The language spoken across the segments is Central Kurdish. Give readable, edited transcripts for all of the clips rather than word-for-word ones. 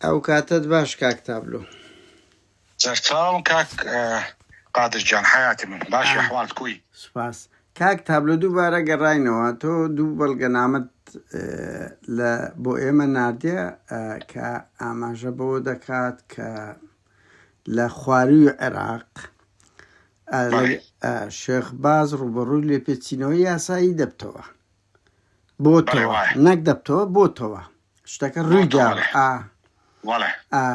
ئەو کاتەت باش کاک تابلۆ. سەرچاوم کاک قادر گیان حەیاتی من باشی ئەحواڵت کوی؟ سوپاس کاک تابلۆ دووبارە گەڕاینەوە تۆ دوو بەڵگەنامەت لە بۆ ئێمە ناردیە کە ئاماژە بەوە دەکات کە لە خواروی عێراق شێخ باز ڕوبەڕووی لێپێچینەوەی یاسایی دەبتەوە بۆتەوە نەک دەبتەوە بۆتەوە شتەکە ڕوویداوە ئا ئا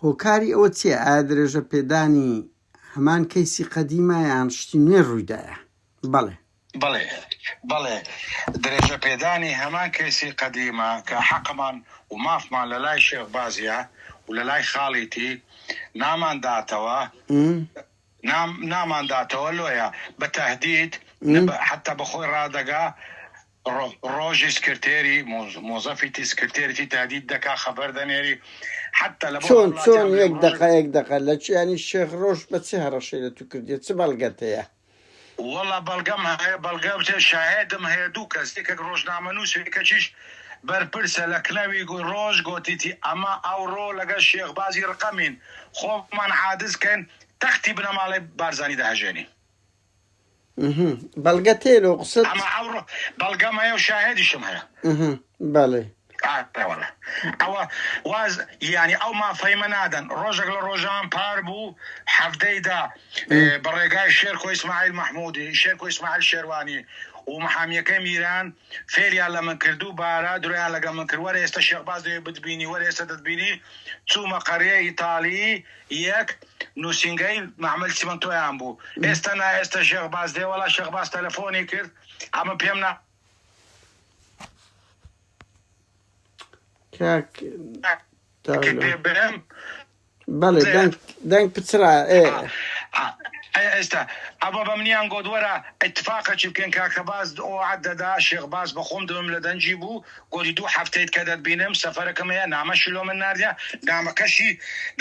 هۆکاری ئەوە چییە ئایا درێژە پێدانی هەمان کەیسی قەدیمە یان شتی نوێ ڕوویدایە بەڵێ. بەڵێ بەڵێ درێژە پێدانی هەمان کەیسی قەدیمە کە حەقمان و مافمان لە لای شێخ بازیە و لە لای خاڵیتی نامان داتەوە نامان داتەوە لۆیە بە تەهدید حەتا بە خۆی ڕادەگا ڕۆژی سکرتێری مۆزەفیتی سکرتێرتی تهدید دەکا خەبەر دەنێری حەتا لە بۆ چۆن چۆن هاوڵاتیان بلێم یەک ڕۆژێک دەقە یەک دەقە لە چ یانی شێخ ڕۆژ بە چ هەڕەشەی لە تو کردیە چ بەڵگەت هەیە؟ وەڵا بەڵگەم هەیە بەڵگە بچێ شاهێدم هەیە دوو کەس یەکێک ڕۆژنامەنووس و یەکەکیش بەرپرسە لە کنەوی ڕۆژ گۆتیتی ئەمە ئەوڕۆ لەگەڵ شێخ بازی ڕقەمین خۆمان عادز کەین تەختی بنەماڵەی بارزانی دەهەژێنین. بەڵگەت هەیە لۆ قسەت؟ ئەمە ئەوڕۆ بەڵگەم هەیە و شاهێدیشم هەیە. بەڵێ. ئارێ وەڵا ئەوە واز یانی ئەو مافەی مە نادەن ڕۆژێک لە ڕۆژان پار بوو حەفتەی دا بە ڕێگای شێرکۆ ئیسماعیل مەحموودی شێرکۆ ئیسماعیل شێروانی و محامیەکەی میران فێریان لە من کرد و بارە درۆیان لەگەڵ من کرد وەرە ئێستا شێخ باز دەوێ بتبینی وەرە ئێستا دەتبینی چوومە قەریە ئیتالی یەک نووسینگەی مەعمەل چیمەنتۆیان بوو ئێستا نا ئێستا شێخ باز دێ وەڵا شێخ باز تەلەفۆنی کرد ئەمە پێم نا کاک تابلۆ پێ بێم بەڵێ دەنگ دەنگ پچڕا ئێ ئێستا ئەوە بە منیان گۆت وەرە ئیتفاقەکی بکەین کاکە باز ئۆعد دەدا شێخ باز بە خۆم دڵم لە دەنگی بوو گۆتی دوو هەفتەیت کە دەتبینم سەفەرەکەم هەیە نامەشی لۆ من ناردیە نامەکەشی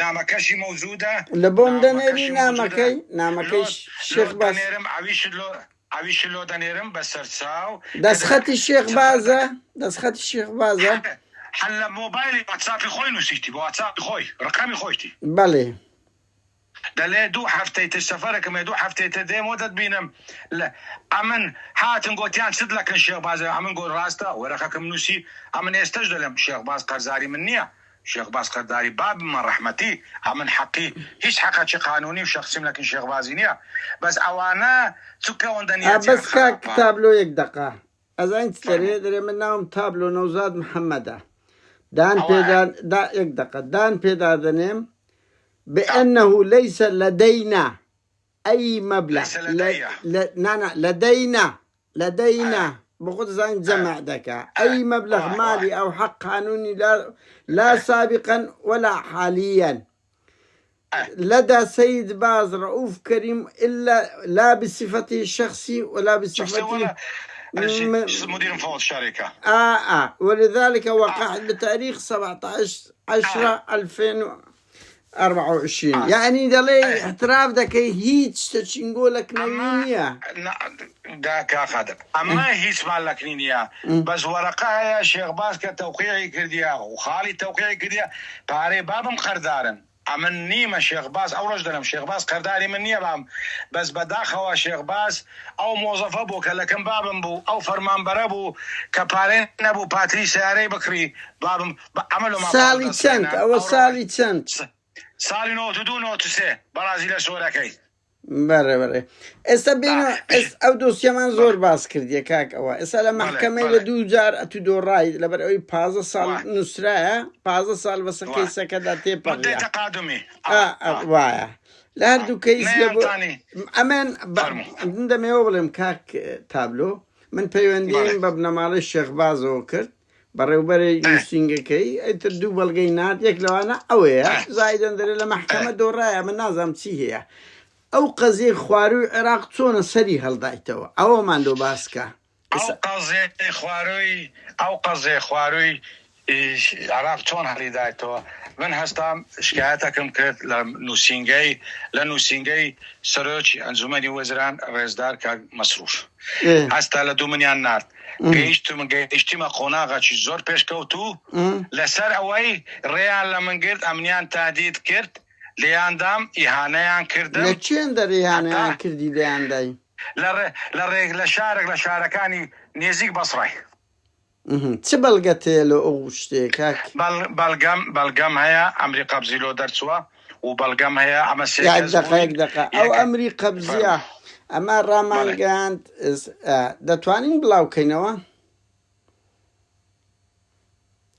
نامەکەشی مەوجودە لە بۆم دەنێری نامەکەشی موجودە نامەکەی نامەکەی لۆ شێخ لۆ باز دەنێرم ئەویشت لۆ ئەویشت لۆ دەنێرم بە سەرچاو کە دەلێ دەستخەتی شێخ سەفەر بازە دەکەم دەستخەتی شێخ بازە هەر لە مۆبایلی واتساپی خۆی نووسیتی بە واتساپی خۆی ڕقەمی خۆیتی. بەڵێ. دەلێ دوو هەفتەی تر سەفەرەکم هەیە دوو هەفتەی تر دێم و دەتبینم لە ئەمن هاتن گۆتیان چت لەکن شێخ باز ئەمن گۆت ڕاستە وەرەقەکم نووسی ئەمن ئێستەش دەلێم شێخ باز قەرزاری من نییە شێخ باز قەرداری بابمە ڕەحمەتی ئەمن حەقی هیچ حەقەکی قانونی و شەخسیم لەکن شێخ بازی نییە بەس ئەوانە چونکە ئەوەندە ئا نیەتیان بەس کاک خراپە تابلۆ یەک دەقە ئەزانی چ دەرێ فەرموو دەرێ من ناوم تابلۆ نەوزاد محەمەدە دان ئەوە پێدا دا یەک دەقە دان پێدا دەنێم آه. بأنه ليس لدينا أي مبلغ ليس ل... لدي ل... نا نا لدينا لدينا آه. بخود زين آه. جمع دكا آه. أي مبلغ واه واه مالي أو حق قانوني لا لا آه. سابقا ولا حاليا آه. لدى سيد باز رؤوف كريم إلا لا بصفته الشخصي ولا شخصي بصفته ولا م... مدير مفوض الشركة آه آه ولذلك آه. وقعت بتاريخ 17 10 آه. 2024 آه. يعني دەڵێ آه. احتراف دەکەی هیچ شتەچینگۆ لە کنەوی ئەمە نییە دا کاخادر ئەمە هیچمان لەکنی نییە بەس وەرەقە هەیە شێخ باز کە تەوقیعی کردیە و خاڵی تەوقیعی کردیە پارەی بابم قەردارن ئەمن نیمە شێخ باز ئەو ڕۆژ دەرم شێخ باز قەرداری من نییە بام بەس بەداخەوە شێخ باز ئەو مۆزەفە بوو کە لەکن بابم بوو ئەو فەرمانبەرە بوو کە پارەی نەبوو پاتری سەیارەی بکڕی بابم ئەمە لۆ ما ساڵی 15 چەند سێنان ئەوە ئەو ڕۆژ ساڵی چەند ساڵی 92 93 بەڕازی لە سۆرەکەی بەڕێ بەڕێ ئێستا بینە ئەو دۆسیەمان زۆر باس کردیە کاک ئەوە ئێستا لە مەحکەمەی لە دوو جار ئەتو دۆڕای لەبەر ئەوی پازە ساڵ نووسرایە پازە ساڵ بەسە کەیسەکەدا تێپەڕیە وایە لە هەردوو کەیس لە بۆ ئەمن دەمەوە بڵێم کاک تابلۆ من پەیوەندیم بە بنەماڵەی شێخ بازەوە کرد بەڕێوبەری نووسینگەکەی ئیتر دوو بەڵگەی نارد یەک لەوانە ئەوەیە زایدەن دەرێ لە مەحکەمە دۆڕایە من نازانم چی هەیە ئەو قەزیەی خوارووی عێراق چۆنە سەری هەڵدایتەوە ئەوەمان لۆ باسکە ئەو قەزیەی خوارووی ئەو قەزیەی خوارووی عێراق چۆن هەڵیدایتەوە؟ من هەستام شکایەتەکم کرد لە نووسینگەی لە نووسینگەی سەرۆکی ئەنجومەنی وەزیران ڕێزدار کاک مەسرور. هەستا لە دوو منیان نارد. گەیشتم گەیشتیمە قۆناغەکی زۆر پێشکەوتوو لەسەر ئەوەی ڕێیان لە من گرت ئەمنیان تادید کرد لێیان دام ئیهانەیان کردم لە کوێندەر ئیهانەیان کردی لێیان دای؟ لە ڕێ لە ڕێ لە شارێک لە شارەکانی نێزیک بەسڕای. چ بەڵگەت هەیە لۆ ئەو شتەیە کاک؟ بەڵگەم بەڵگەم هەیە ئەمری قەبزی لۆ دەرچووە و بەڵگەم هەیە ئەمە سێ یەک کەس دەقە بووین یەک دەقە ئەو یەک ئەمری قەبزیە فەرموو ئەمە بەڵێ ڕامانگەیاند دەتوانین بڵاو کەینەوە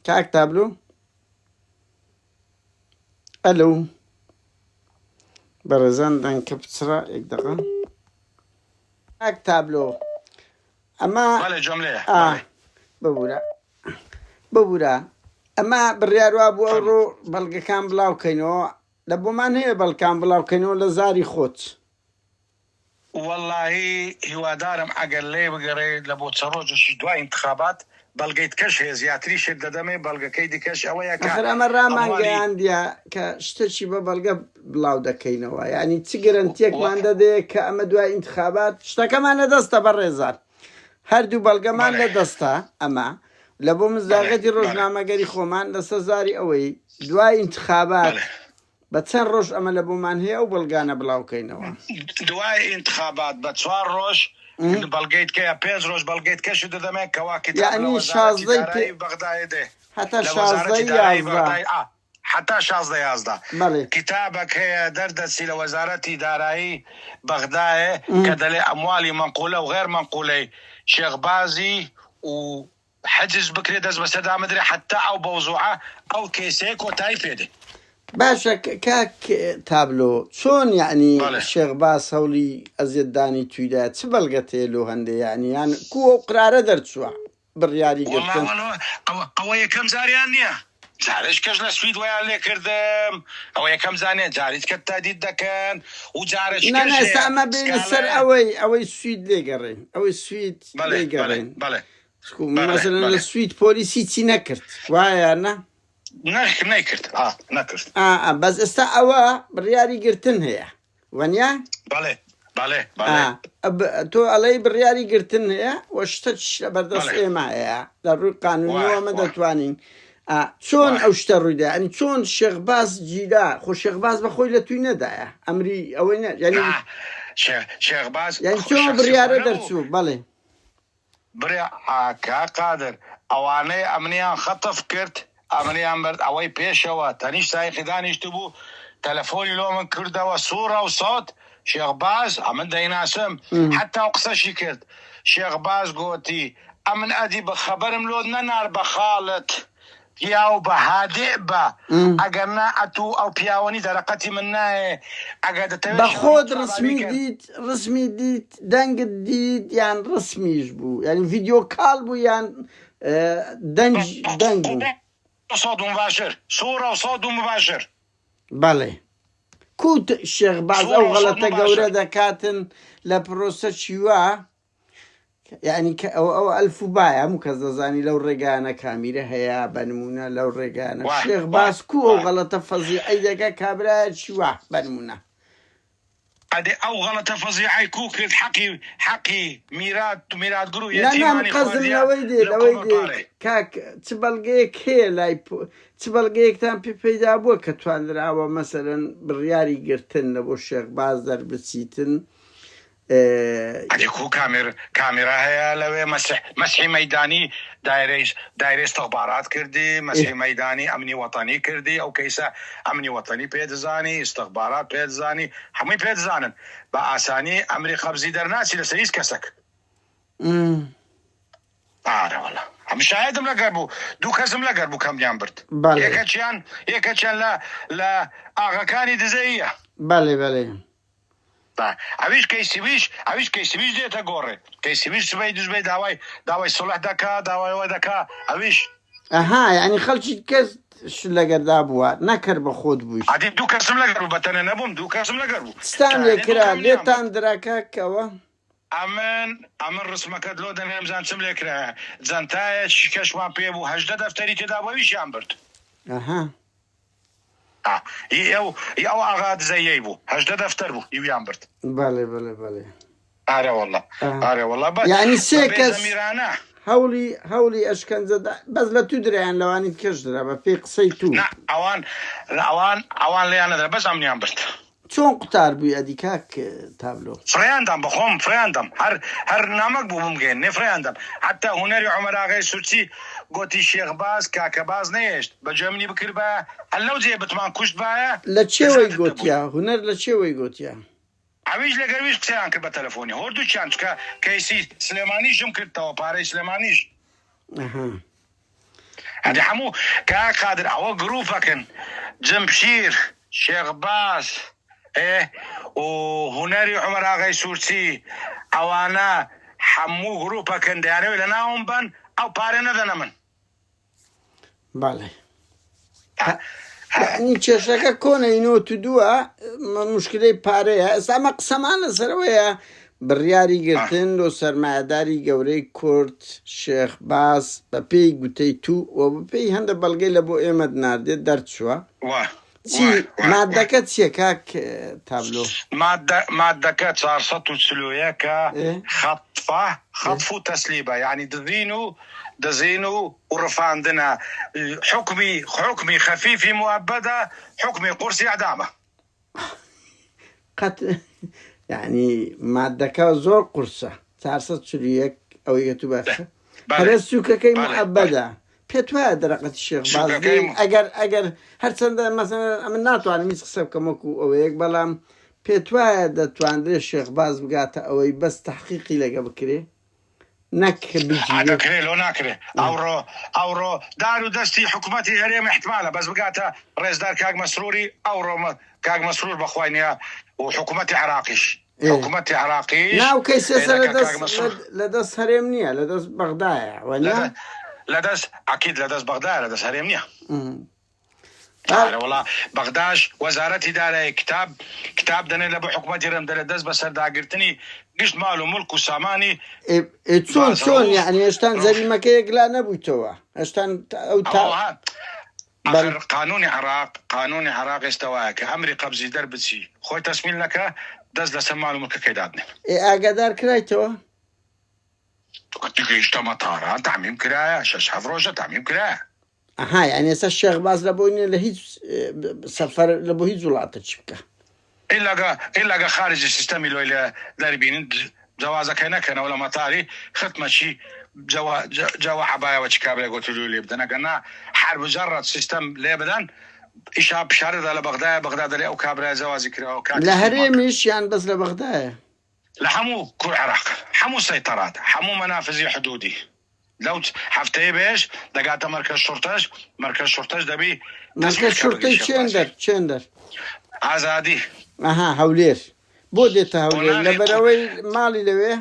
کاک تابلۆ؟ ئەلو بەڕێزان دەنگکە بچڕە یەک دەقە کاک تابلۆ ئەمە بەڵێ جۆم لێیە ئا بەڵێ. ببورە ببورە ئەمە بڕیار وا بوو فەرموو. ئەوڕۆ بەڵگەکان بڵاو کەینەوە لە بۆمان هەیە بەڵکان بڵاو کەینەوە لە زاری خۆت. وەڵاهی هیوادارم ئەگەر لێ بگەڕێ لە بۆ چەند ڕۆژێکی دوای ئینتخابات بەڵگەی دکەش هەیە زیاتریشت دەدەمێ بەڵگەکەی دیکەش ئەوەیە کە ئەخر ئەمە ڕامان ئەموالی گەیاندیە کە شتەکی بە بەڵگە بڵاو دەکەینەوە یانی چ و گرەنتیەکمان دەدەیە کە ئەمە دوای ئینتخابات شتەکەمان لە دەستە بەڕێزان هەردوو بەڵگەمان بەڵێ لە دەستە ئەمە لە بۆ بەڵێ مزداقیەتی بەڵێ ڕۆژنامەگەری خۆمان لەسەر زاری ئەوەی دوای ئینتخابات بەڵێ بە چەند ڕۆژ ئەمە لە بۆمان هەیە ئەو بەڵگانە بڵاو کەینەوە. دوای ئینتخابات بە چوار ڕۆژ بەڵگەی تکەیە پێنج ڕۆژ بەڵگەی تکەشت دەدەمێ کەوا کتاب لە یەعنی وەزارەتی شازدەی پێ دارایی بەغدایێ دێ هەتا لە وەزارەتی شازدەی دارایی 11. بەغدای ئا حەتا 16 11 بەڵێ. کتابەک هەیە دەردەچی لە وەزارەتی دارایی بەغدایێ کە دەلێ ئەموالی مەنقولە و غێر مەنقولەی شێخ بازی و حجز بکرێ دەست بەسەردا بدرێ حەتا ئەو بەوزوعە ئەو کەیسەیە کۆتایی پێ دێ. باشە کاک تابلۆ چۆن یەعنی بەڵێ. شێخ باز هەوڵی ئەزیەت دانی توی دایە چ بەڵگەت هەیە لۆ هەندێ یەعنی یان کوو ئەو قرارە دەرچوە بڕیاری وەڵا گرتن. وەڵا ئەوە ئەوە یەکەم جاریان نیە جارێش کەش لە سوید وەیان لێ کردم ئەوە یەکەم جار نیە جاریت کە تەهدید دەکەن و جارێکی نا کەش نا ئێستا هەیە ئەمە بێینە سەر سکاڵێ ئەوەی ئەوەی سوید لێگەڕێین ئەوەی سوید بەڵێ بەڵێ لێگەڕێین بەڵێ چکو بەڵێ مەسەلەن لە بەڵێ سوید پۆلیس هیچی نەکرد وایە یان نا؟ نەخ نەیکرد ئا نەکرد. ئا ئا بەس ئێستا ئەوە بڕیاری گرتن هەیە وەنیە؟ بەڵێ بەڵێ ئا بەڵێ. تۆ ئەڵێی بڕیاری گرتن هەیە و شتەکیش لە بەردەست بەڵێ. ئێمە هەیە لە ڕووی قانونیەوە وایە ئەمە وایە. دەتوانین ئا چۆن وایە. ئەو شتە ڕوویدا یانی چۆن شێخ باز گیرا خۆ شێخ باز بە خۆی لە تووی نەدایە ئەمری ئەوەی نە یانی نا شێخ شێخ باز یانی چۆن ئەو شەخسی خۆی بڕیارە نەبوو. دەرچوو بەڵێ. برێ کاک قادر ئەوانەی ئەمنیان خەتف کرد ئەمنیان برد ئەوەی پێشەوە تەنیشت سایقی دانیشتبوو تەلەفۆنی لۆ من کردەوە سوڕە و سەوت شێخ باز ئەمن دەیناسم حەتا و قسەشی کرد شێخ باز گۆتی ئەمن ئەدی بە خەبەرم لۆت نەنار بە خاڵت پیاو بە هادئ بە ئەگەر نا ئەتوو ئەو پیاوەنی دەرەقەتی من نایێ ئەگەر دەتەوێ بە شەڕ خۆت مقابەلی ڕسمی کەن. دیت ڕسمی دیت دەنگت دیت یان ڕسمیش بوو یانی ڤیدیۆ کاڵ بوو یان دەنگ دەنگ بوو؟ صوت مباشر صورە و صوت و مباشر. بەڵێ کوو شێخ باز ئەو صورە و صوت غەڵەتە گەورە مباشر. دەکاتن لە پرۆسە چیوە یەعنی کە ئەوە ئەوە ئەلف و بایە هەموو کەس دەزانی لەو ڕێگایانە کامیرە هەیە بە نموونە لەو ڕێگایانە واه شێخ واه باز کوو ئەو واه. غەڵەتە فەزیعەی دەکا کابرایەکی وا بە نموونە. ئەدێ ئەو غەڵەتە فەزیعەی کوو کرد حەقی حەقی میرات میراتگر و نا نا من یەتیمانی قەزم خواردیە لەوەی دێ لە لەوەی کۆمەڵ دێ پارەی. کاک چ بەڵگەیەک هەیە لای پۆ چ بەڵگەیەکتان پێ پەیدا بووە کە توانراوە مەسەلەن بڕیاری گرتن لە بۆ شێخ باز دەربچیتن ئەرێ کو کامێر کامێرا هەیە لەوێ مەسح مەسحی مەیدانی دایرەی دایرەی استخبارات کردی مەسحی مەیدانی ئەمنی وەتەنی کردی ئەو کەیسە ئەمنی وەتەنی پێ دزانی استخبارات پێ دزانی هەمووی پێ دزانن بە ئاسانی ئەمری قەبزی دەرناچی لەسەر هیچ کەسەک. ئارە وەڵا ئەمن شاهێدم لەگەر بوو دوو کەسم لەگەر بوو کەمیان برد بەڵێ. یەکەکیان یەکەکیان لە لە ئاغەکانی دزەییە. بەڵێ بەڵێ. با ئەویش کەیسی ویش ئەویش کەیسی ویش دێتە گۆڕێ کەیسی ویش سبەی دوسبەی داوای داوای سوڵح دەکا داوای ئەوە دەکا ئەویش. ئەها یانی خەڵکی کەس شت لەگەردا بووە نەک هەر بە خۆت بوویت. ئەدی دوو کەسم لەگەر بوو بەتەنێ نەبووم دوو کەسم لەگەر بوو چتان لێ شاهێدین بوو کرا کەم لیان لێتان برد. درا کاک ئەوە؟ ئەمن ئەمن ڕسمەکەت لۆ دەنێرم بزان چم لێ کرایە جەنتایەکی کەشمان پێ بوو 18 دەفتەری تێدا بوو ئەویشیان برد. ئەها. ئی ئەو ئی ئەو ئاغا دزەیەی بوو 18 دەفتەر بوو ئیویان برد. بەڵێ بەڵێ بەڵێ. ئارێ واللە ئارێ واللە بە یعنی سێ بە بێ کەس زەمیرانە. هەوڵی هەوڵی ئەشکەنجەدا بەس لە تو درایان لەوانی کەش درا بە پێی قسەی تو. نا ئەوان ئەوان ئەوان لێیان نەدرا بەس ئەمنیان برد. چۆن قوتار بووی ئەدی کاک تابلۆ؟ فڕێیان دام بەخۆم فڕێیان دام هەر هەر نامەک بوو بمگەیەننێ فڕێیان دام حەتا هونەری عومەر ئاغای سورچی گۆتی شێخ باز کاکە باز نەیەشت بە گوێ منی بکردبایە هەر لەو جێیە بتمان کوشتبایە لە چێوەی نەجاتت دەبووین. گۆتیا؟ هونەر لە چێوەی گۆتیا؟ ئەویش لەگەر ویش قسەیان کرد بە تەلەفۆنی هۆردووکیان چونکە کەیسی سلێمانیشم کردتەوە پارەی سلێمانیش. ئەها. ئەدی هەموو کاک قادر ئەوە گروپەکن جمشیر شێخ باز ئێ و هونەری عومەر ئاغای سورچی ئەوانە هەموو گروپەکن دەیانەوێت لەناوم بەن ئەو پارە نەدەنە من. بەڵێ یعنی کێشەکە کۆنە ئینۆ تو دووە مشکلەی پارەیە ئێستا ئەمە قسەمان لەسەرەوەیە بڕیاری گرتن لۆ سەرمایەداری گەورەی کورد شێخ باز بە پێی گوتەی تو و بە پێی هەندە بەڵگەی لە بۆ ئێمەت ناردێت دەرچووە چی مادەکە چییە کاک تابلۆ؟ مادە مادەکە 441 خەتفە خەتف و تەسلیبە یعنی دزین و دزین و ڕفاندنە حوکمی حوکمی خەفیفی موئەبەدە حوکمی قورسی ئیعدامە. قەت یعنی مادەکە زۆر قورسە 441 ئەوەی کە تو باشە هەرە سوکەکەی موئەبەدە پێت وایە دەرەقەتی شێخ باز ئەگەر ئەگەر هەرچەندە مەسەن ئەمن ناتوانم هیچ قسە بکەم وەکو ئەوەیەک بەڵام پێت وایە دەتوانرێت شێخ باز بگاتە ئەوەی بەس تحقیقی لەگە بکرێ نەک بگیرێت. دەکرێ لۆ ناکرێ ئەوڕۆ ئەوڕۆ دار و دەستی حکومەتی هەرێم احتمالە بەس بگاتە ڕێزدار کاک مەسروری ئەوڕۆ کاک مەسرور بەخوای نیە و حکومەتی عراقیش حکومەتی عراقیش ناو کەیسێسە لە دەست لە دەست هەرێم نییە لە دەست بەغدایە وەنیە؟ لە دەست ئەکید لە دەست بەغدایە لە دەست هەرێم نییە. ئارە وەڵا بەغداش وەزارەتی دارایی کتاب کتاب دەنێ لە بۆ حکومەتی رێم دەلێ دەست بەسەر داگرتنی گشت مال و مڵک و سامانی ئێ چۆن چۆن یعنی هێشتان جەریمەکە یەکلا نەبوویتەوە هێشتان ئەو تا ئەخر قانونی عراق قانونی عراق ئێستا وایە کە ئەمری قەبزی دەربچی خۆی تەسمیل نەکا دەست لەسەر مال و مڵکەکەی دادنێ. ئێ ئاگادار کرایتەوە؟ گەیشتە مەتاران تەعمیم کرایە شەش هەفت ڕۆژە تەعمیم کرایە. ئەها یانی ئێستا شێخ باز لە بۆی نیە لە هیچ سەفەر لە بۆ هیچ وڵاتە چی بکە. ئیلا گە ئیلا گە خارجی سیستەمی لۆی لێ دەربینن جەوازەکەی نەکەنەوە لە مەتاری ختمەکی جەوە جەوە عەبایەوە چی کابرای گۆتی لۆی لێ بدەن ئەگەر نا حەر مجەڕەد سیستەم لێ بدەن ئیشا پیشارەدا لە بەغدایە بەغدا دەلێ ئەو کابرایە جەوازی کراوە کاتی لە سیستەمان کرد. هەرێمیش یان بەس لە بەغدایە؟ لە هەموو کور عێراق هەموو سەیتەرات هەموو مەنافزی حدودی لەو هەفتەیە بێش دەگاتە مەرکەز شورتەش مەرکەز شورتەش دەبی مەرکەز شورتەی چێندەر چێندەر ئازادی ئەها هەولێر بۆ دێتە هەولێر لەبەرئەوەی ماڵی لەوێ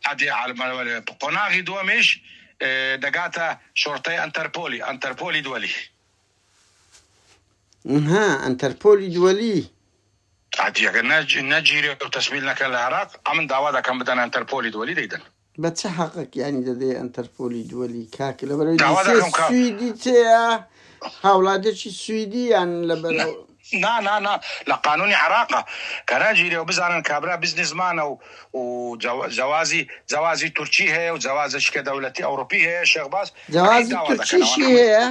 ئەدی قۆناغی دووەمیش دەگاتە شورتەی ئەنتەرپۆلی ئەنتەرپۆلی دووەلی ها ئەنتەرپۆلی دووەلی ئەدی ئەگەر نەگیرێ و تەسمیل نەکەن لە عێراق ئەمن داوا دەکەم بدەن ئەنتەرپۆلی دووەلی دەیدەن. بە چ حەقەک یانی دەدەیە ئەنتەرپۆلی دووەلی کاک لەبەرەوەی دیسێ سویدی تێیە هاوڵاتیەکی سویدی یان لەبەرەوە. نا نا نا لە قانونی عێراقە کە ناگیرێ و بزانن کابرا بزنسمانە و و جەوازی جەوازی تورکی هەیە و جەوازێکی کە دەولەتی ئەوڕوپی هەیە شێخ باز جەوازی تورکیشی هەیە.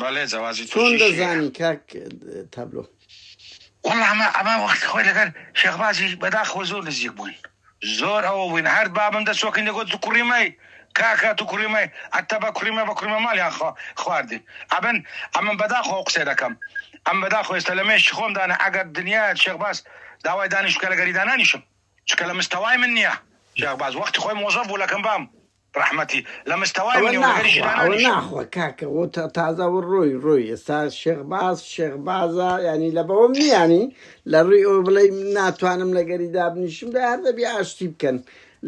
بەڵێ جەوازی چۆن تورکیشی هەیە. دەزانی کاک تابلۆ؟ وەڵا ئەمە ئەمە وەختی خۆی لەگەر شێخ بازی بەداخەوە زۆر نزیک بووین زۆر ئەوە بووین هەر بابم دەچۆکین دەگوت تو کوڕی مەی کاکە تو کوڕی مەی ئەتە بە کوڕی مە بە کوڕی مە ماڵیان خواردی ئەبن ئەمن بەداخەوە قسەی دەکەم ئەم بەداخەوە ئێستا لە مێشکی خۆم دانە ئەگەر دنیایەک شێخ باز داوای دانیش بکە لەگەری دانانیشم چونکە لە مستەوای من نییە شێخ باز وەختی خۆی مۆزەف بوو لەکەم بام ڕەحمەتی لە مستەوای ئەوە منی و لەگەریشی ناخوا ئەوە دانانیشم. ناخوا کاکە وە تازە ئەوە ڕۆی ڕۆی ئێستا شێخ باز شێخ بازە یانی لە بەوەم نییە یانی لە ڕووی ئەوە بڵێی ناتوانم لەگەری دابنیشم دە هەر دەبی ئاشتی بکەن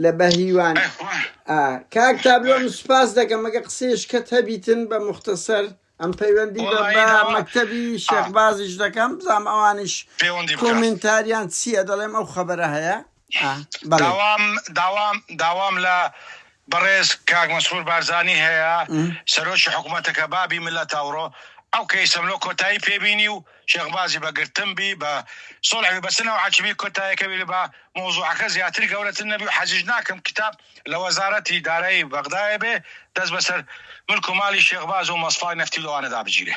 لە بە هیوان ئەی خوا ئا کاک تابلۆ من سوپاس دەکەم ئەگە قسەیەشکەت هەبیتن بە موختەسەر ئەم پەیوەندی بە وەڵایی بە داوا مەکتەبی ئا شێخ بازیش دەکەم بزانم ئەوانیش پەیوەندی بکە. کۆمێنتاریان چییە دەڵێم ئەو خەبەرە هەیە ئا بەڵێ. داوام داوام داوام لە بەڕێز کاک مەسرور بارزانی هەیە سەرۆکی حکومەتەکە بابی ملەتە ئەوڕۆ. ئەو کەیسەم لۆ کۆتایی پێ بینی و شێخ بازی بە گرتن بی بە سوڵح بی بەس نەوعەکی بی کۆتایەکە بی بە مەوزوعەکە زیاتر گەورەتر نەبی و حەزیش ناکەم کتاب لە وەزارەتی دارایی بەغدایە بێ دەست بەسەر ملک و مالی شێخ باز و مەسفای نەفتی و لەوانەدا بگیرێ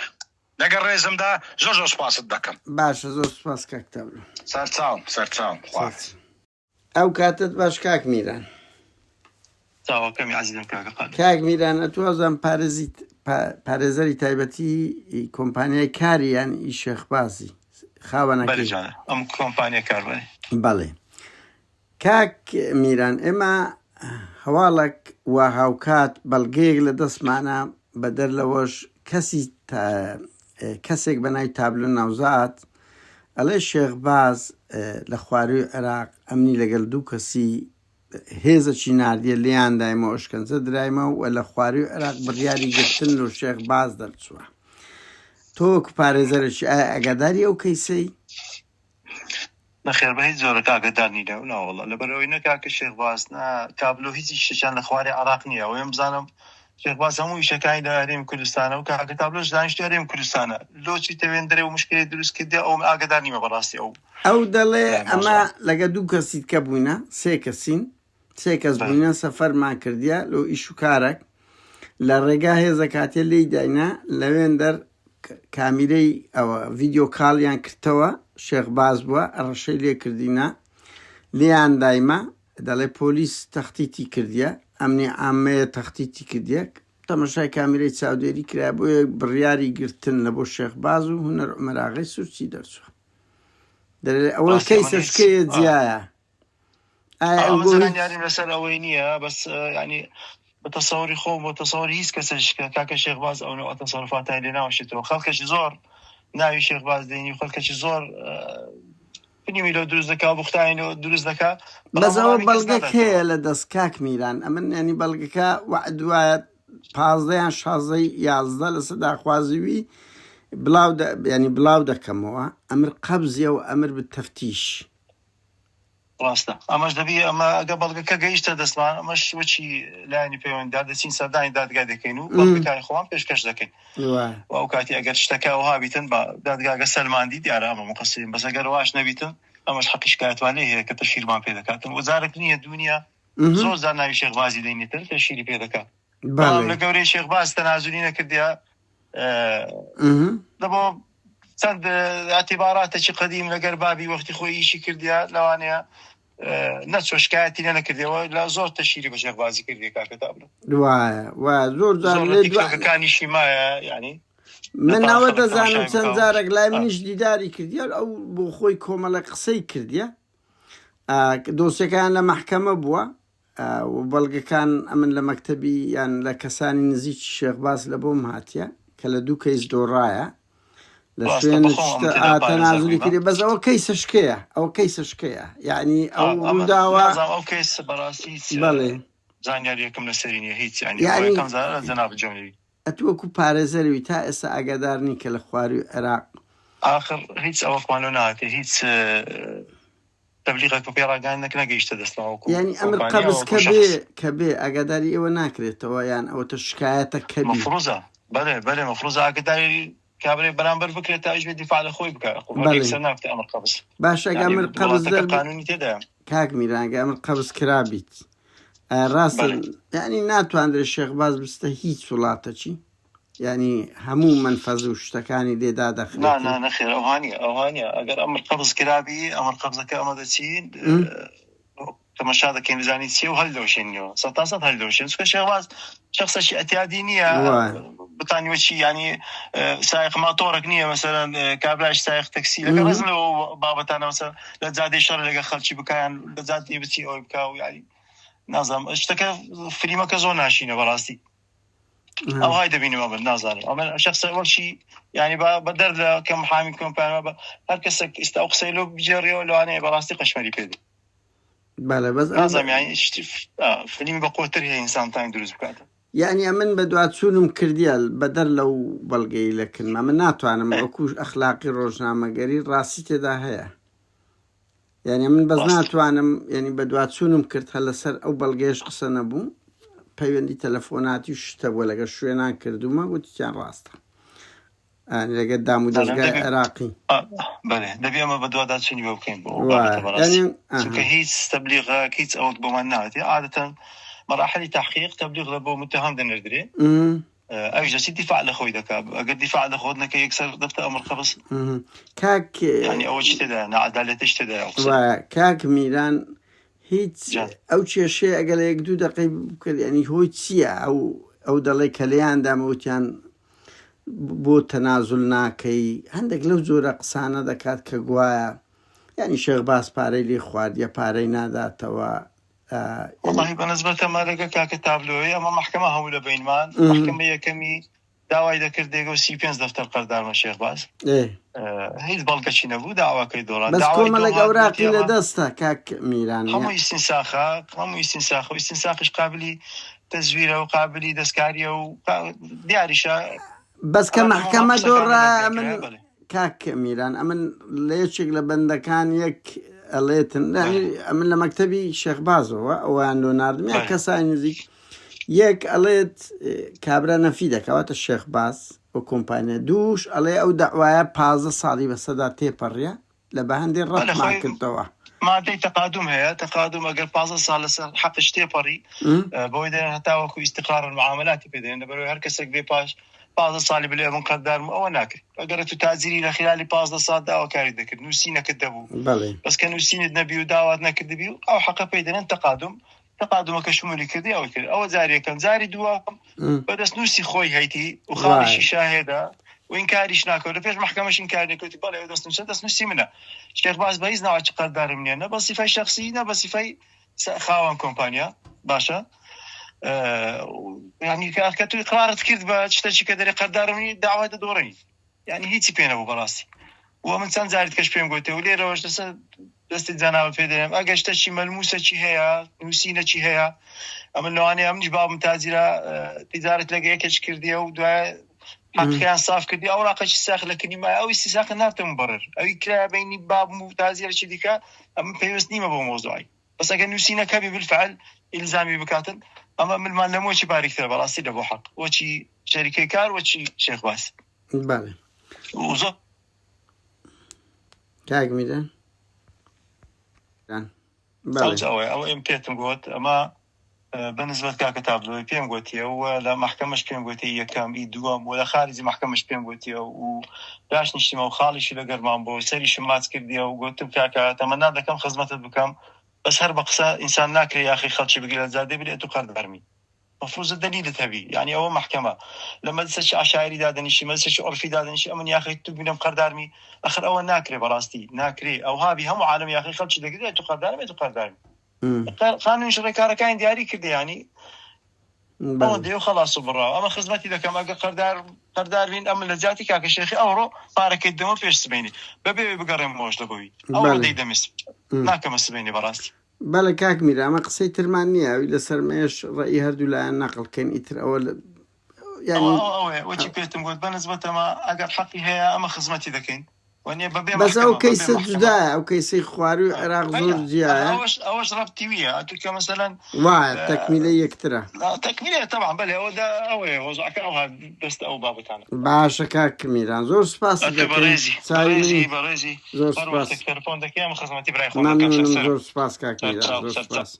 لەگەڵ ڕێزمدا زۆر زۆر سوپاست دەکەم. باشە زۆر سوپاس کاک تابلۆ. سەرچاوم سەرچاوم خواحافیز. ئەو کاتەت باش کاک میران. چاوەکەمی عەزیزم کاکە قادر. کاک میران ئەتوو وابزانم پارێزی پارێزەری تایبەتی کۆمپانیای کاری یان ئی شێخ بازی بەلێ خاوەنەکەی. جانە ئەم کۆمپانیا کار بەلێ. بەڵێ کاک میران ئێمە هەواڵەک و هاوکات بەڵگەیەک لە دەستمانە بەدەر لەوەش کەسی کەسێک بە ناوی تابلۆ ناوزاد ئەڵێ شێخ باز لە خواروی عێراق ئەمنی لەگەل دوو کەسی هێزەکی ناردیە لێیان دایمەوە ئەشکەنجە درایمە و لە خواروی عێراق بڕیاری گرتن لۆ شێخ باز دەرچووە تۆ وەکو پارێزەرێکی ئایا ئاگاداری ئەو کەیسەی؟ نەخێر بە هیچ جۆرەک ئاگادار نی لەو ناوەڵا لەبەر ئەوەی نە کاکە شێخ باز نە تابلۆ هیچ ئیشێکیان لە خوارێ عێراق نییە ئەوەی من بزانم شێخ باز هەموو ئیشەکانی لە هەرێمی کوردستانە و کاکە تابلۆش دانیشتوی هەرێمی کوردستانە لۆ چیتە وێندرێ و مشکلەی دروست کردیە ئەوە من ئاگادار نیمە بەڕاستی ئەو ئەو دەڵێ ئەمە مەوزوعە. لەگە دوو کەسی تکە بووینە سێ کەسین سێ کەس بەلێ. بووینە سەفەرمان کردیە لۆ ئیش و کارەک لە ڕێگا هێزە کاتێ لێی داینا لەوێندەر کامیرەی ئەوە ڤیدیۆ کاڵیان کرتەوە شێخ باز بووە ڕەشەی لێ کردینە لێیان دایمە دەڵێ پۆلیس تەختیتی کردیە ئەمنی عامەیە تەختیتی کردیە تەمەشای کامیرەی چاودێری کرا بۆیە بڕیاری گرتن لە بۆ شێخ باز و هونەر عومەراغەی سورچی دەرچووە دەرێ ئەوە ڕاستی ئەمن کەیسە هیچ شکەیە جیایە ئایا ئەو ئەمن بۆ هیچ زانیاریم لەسەر ئەوەی نییە بەس ینی بە تەسەوری خۆم بۆ تەسەوری هیچ کەسێک کە کاکە شێخ باز ئەو نەوە تەسەروفاتای لێ ناوەشێتەوە خەڵکەکی زۆر ناوی شێخ باز دێنی و خەڵکەکی زۆر فیلمی لۆ دروست دەکا و بوختانی لۆ دروست دەکا بەڵام بەس ئەوە وەڵامی کەس بەڵگەک ناداتەوە. هەیە لە دەست کاک میران ئەمن یانی بەڵگەکە وەعد وایە 15 یان 16 11 لەسەر داخوازی وی بڵاو دە یانی بڵاو دەکەمەوە ئەمر قەبزیە و ئەمر بتەفتیش. ڕاستە ئەمەش دەبی ئەمە ئەگە بەڵگەکە گەیشتە دەستمان ئەمەش وەکی لایەنی پەیوەندیدار دەچین سەردانی دادگا دەکەین و بەڵگەکانی خۆمان پێشکەش دەکەین و ئەو کاتی ئەگەر شتەکە ئەوها بیتن بە دادگاگە سەلماندی دیارە ئەمە مقەسرین بەس ئەگەر واش نەبیتن ئەمەش حەقی شکایەتمان لێ هەیە کە تەشهیرمان پێ دەکاتن و جارێک نییە دوو نییە زۆر جار ناوی شێخ بازی دەینێتن تەشهیری پێ دەکات بەڵام لە گەورەی شێخ باز تەنازولی نەکردیە دەبۆ چەند ئەتیباراتێکی قەدیم لەگەر بابی وەختی خۆی ئیشی کردیا لەوانەیە نەچۆ شکایەتی لێ نەکردەوە لە زۆر تەشیری بە شێخ بازی کردی کاکە تابلۆ وایە وایە زۆر جار زۆر لە لێ تیکتۆکەکانیشی مایە یعنی من لە ئەوە خەڵک دەزانم تەماشای چەند بکا و جارێک لای منیش دیداری کردیە ئەو بۆ خۆی کۆمەڵە قسەی کردیە دۆسیەکەیان لە مەحکەمە بووە و بەڵگەکان ئەمن لە مەکتەبی یان لە کەسانی نزیکی شێخ باس لە بۆم هاتیە کە لە دوو کەیس دۆڕایە لە ڕاستە شوێن بەخۆم ئەمن تێدا پارێزەر تەنازلی بوویمە کردی بەس ئەوە کەیسە شکەیە ئەوە کەیسە شکەیە یعنی ئەو ئەمن ڕووداوە نازانم ئەو کەیس بەڕاستی هیچ بەڵێ زانیاریەکم لەسەری نییە هیچ یعنی ئەوە یعنی یەکەم جارە لە جەنابت گوێم لێ بی. ئەتوو وەکو پارێزەروی تا ئێستا ئاگادار نی کە لە خواروی عێراق ئاخر هیچ ئەوەکمان لۆ ناهاتێ هیچ تەبلیغەک و پێڕاگەیاندنەک نەگەیشتە دەستمان وەکو یانی ئەمر کۆمپانیا قەبز وەکو کە بێ شەخس. کە بێ ئاگاداری ئێوە ناکرێتەوە یان ئەوەتە شکایەتە کە بی. مەفروزە بەلێ بەلێ مەفروزە ئاگاداری کابرای بەرامبەر بکرێت تا ئەویش بێ دیفاع لە خۆی بکا خۆ هەر بەڵێ یەکسەر نابتە ئەمر قەبز باشە ئەگە یانی ئەمر قەبز وڵاتەکە دەر قانونی تێدایە. کاک میران ئەگە ئەمر قەبز کرابیت ئایا ڕاستە بەلێ. یانی ناتواندرێ شێخ باز بچتە هیچ وڵاتەکی؟ یانی هەموو مەنفەز و شتەکانی لێ نا دادەخرێتن. نا نەخێر ئەوها نیە ئەوها نیە ئەگەر ئەمر قەبز کرابی ئەمر قەبزەکە ئەمە دەچین تەمەشا دەکەین بزانین چیە و هەلدەوشێنینەوە سەتاسەد هەلدەوشێن چونکە شێخ باز شخصێکی ئەتیادی نییە بتانی وەچی ینی سایق ماتۆڕێک نییە مەسەلەن کابراش سایق تەکسی لەگە ڕێزم لەوە بابەتانە مەسەلەن لە جادەی شەڕ لەگە خەڵکی بکایان لە جادەی بچی ئەوەی بکا و یانی نازانم شتەکە فلیمەکە زۆر ناشینە بەڕاستی ئەوهای دەبینم ئەمن نازانم ئەمن شخصە وەچی ینی با بە دەر لە کەم حامی کۆمپانیا بە هەر کەسێک ئیستا ئەو قسەی لۆ بگێڕیەوە لەوانەیە بەڕاستی قەشمەری پێ بێ. بەڵێ بەس ئەم نازانم یانی شتی فیلمی بە قوتر هەیە ئینسان تاین دروست بکات. یانی ئەمن بەدواچوونم کردیە بەدەر لەو بەڵگەی لە کنمە من ناتوانم وەکوو ئەخلاقی ڕۆژنامەگەری ڕاستی تێدا هەیە یانی من بەس ناتوانم یانی بەدواچوونم کرد هەر لەسەر ئەو بەڵگەیەش قسە نەبوو پەیوەندی تەلەفۆناتی و شتە بووە لەگەڵ شوێنان کردوومە وتیان ڕاستە. لەگەر دام و دەزگای عێراقی. بەێ دەبێ ئەمە بەدواداچوونی بۆ بکەین بۆ ئەو بابەتە بەڕاستی چونکە هیچ تەبلیغەک هیچ ئەوەک بۆمان ناهاتێ عادەتەن مەراحلی تحقیق تەبلیغ لە بۆ متهم دەنێردرێ ئەویش دەچێت دیفاع لە خۆی دەکا ئەگەر دیفاع لە خۆت نەکەی یەکسەر دەفتە ئەمر قەبز کاک یعنی ئەوە چی تێدایە نەعەدالەتیش تێدایە ئەو قسەیە. وایە کاک میران هیچ ئەو کێشەیە ئەگەر لە یەک دوو دەقەی بکرد یعنی هۆی چییە ئەو ئەو دەڵێ کە لێیان دامە وتیان بۆ تەنازول ناکەی هەندێک لەو جۆرە قسانە دەکات کە گوایە یعنی شێخ باز پارەی لێ خواردیە پارەی ناداتەوە وەڵاهی بە نسبەت ئەمە لەگە کاکە تابلۆی ئەمە مەحکەمە هەموو لە بەینمان مەحکەمە یەکەمی داوای دەکرد دێگە و 35 دەفتەر قەردارمە شێخ باز هیچ بەڵگەچی نەبوو داواکەی دۆڕا بەس کۆمەڵێک ئەوراقی لە دەستە کاک میران هەموو ئیستینساخە هەموو ئیستینساخە و ئیستینساخیش قابلی تەزویرە و قابلی دەستکاریە و دیاریشە بەس کە مەحکەمە دۆڕا من کاک میران ئەمن لە یەکێک لە بەندەکان یەک ئەڵێتن ئەمن لە مەکتەبی شێخ بازەوە ئەویان لۆ ناردم یا کەسانی نزیک یەک ئەڵێت کابرا نەفی دەکەواتە شێخ باز و کۆمپانیا دووش ئەڵێ ئەو داوایە پازە ساڵی بەسەدا تێپەڕە لە بە هەندێ ڕەتمان کردەوە. مادەی تەقادوم هەیە، تەقادوم ئەگەر 15 ساڵ لەسەر حەقش تێپەڕی بەوەی دەێن هەتاوەکو ئیستقرار المعاملاتی پێ دەێن، لەبەرئەوەی هەر کەسێک بێ پاش 15 ساڵی بلێ من قەردارم ئەوە ناکرێت. ئەگەر تو تاجری لە خلالی 15 ساڵ داواکاری دەکرد نووسینەکەت دەبوو، بەس کە نووسینت نەبی و داوات نەکردبی و ئەو حەقە پێی دەێن تەقادوم، تەقادومەکە شمولی کردی ئەوەی کرد. ئەوە جاری یەکەم. جاری دووەم بە دەستنووسی خۆی هەیتی و خاڵیشی شاهێدە و ئینکاریش ناکەوت لە پێش مەحکەمەش ئینکار نەکەوتی بەڵێ ئەو دەستنووسە دەستنووسی منە. شێخ باز بە هیچ ناوەکی قەردارم نییە نە بە سیفای شەخسی نە بە سیفای خاوەن کۆمپانیا. باشە یعنی کە تۆ ئیقرارت کرد بە شتێکی کە دەرێ قەردارم نی داوای دەدۆڕێنی. یعنی هیچی پێ نەبوو بەڕاستی و من چەند جاری کەش پێم گوتێ و لێرەوەش لەسەر دەستی جەنابت پێ دەێم ئەگەر شتەکی مەلموسەکی هەیە نووسینەکی هەیە ئەمن لەوانەیە ئەمنیش بابم تاجیرە تیجارەت لەگە یەکێک کردیە و دوای حەقیان ساف کردی ئەو ڕاقەکی ساخ لە کنی مای ئەو ئیستیساقە نابتە مبەڕر ئەوی کرا بینی بابم و تاجیرەکی دیکە ئەمن پەیوەست نیمە بۆ مۆزوعی بەس ئەگەر نووسینەکە بی بالفعل ئیلزامی بکاتن ئەمە ملمان لە مۆچی باریکترە بەڕاستی لە بۆ حەق وەچی شەریکەی کار وەچی شێخ باس بەڵێ و زۆر کاک میران بەڵێ ئەوجا ئەوەیە ئەوە ئێم پێتم گوت ئەمە بە نسبەت کاکە تابلۆی پێم گوتیە و لە مەحکەمەش پێم گوتی یەکەم ئی دووەم و لە خارجی مەحکەمەش پێم گوتیە و داش نیشتیمە و خاڵیشی لە گەرمان بۆ سەریشم ماچ کردیە و گوتم کاکە تەمەنا دەکەم خزمەتت بکەم بەس هەر بە قسە ئینسان ناکرێ یاخی خەڵکی بگرێ لە جادەی بلێ ئەتوو قەردارمی مفروزە دەلیلت هەبی یانی ئەوە مەحکەمە لە مەجلسێکی عەشایری دادەنیشی مەجلسێکی عورفی دادەنیشی ئەمن یاخەی تو بینم قەردارمی ئەخر ئەوە ناکرێ بەڕاستی ناکرێ ئەوها بی هەموو عالەم یاخەی خەڵکی دەگرێ ئەتوو قەردارم ئەتوو قەردارمی قانونیش ڕێکارەکانی دیاری کردە یانی ئەوە دێ و خەڵاس و بڕاوە ئەمە خزمەتی دەکەم ئەگە قەردار قەردار بین ئەمن لە جیاتی کاکە شێخی ئەوڕۆ پارەکەی دەمە پێش سبەینێ بەبێ ئەوەی بگەڕێمەوەش لە بۆی ئەوڕۆ دەیدەمێ ناکەمە سبەینێ بەڕاستی. بەڵێ کاک میر ئەمە قسەی ترمان نییە ئەوی لەسەر مەیەش ڕەئی هەردوو لایەن نەقڵ کەین ئیتر ئەوە یانی ئەوەیە وەچی پێتم گوت بە نسبەتەمە ئەگەر حەقی هەیە ئەمە خزمەتی دەکەین وەنیە بەبێ بەس ئەو کەیسە جودایە ئەو کەیسەی خواروی عێراق زۆر جیایە ئەوەش ئەوەش ڕەبتی ویە ئەتو کە مەسەلەن وایە تەکمیلەی یەکترە تەکمیلە تەبعا بەلێ ئەوە دا ئەوەیە وەزعەکە ئەوها دەستە ئەو بابەتانە. باشە کاک میران زۆر سوپاست ئەتو دەکەین بەڕێزی چاوی بەڕێزی منی بەڕێزی زۆر هەر سوپاس وەختێک تەلەفۆن دەکەی ئەمە خزمەتی برای خۆم دەکەم مەمنونم سەر زۆر سوپاس کاک سەر میران چاو زۆر سەر چاو. سوپاس.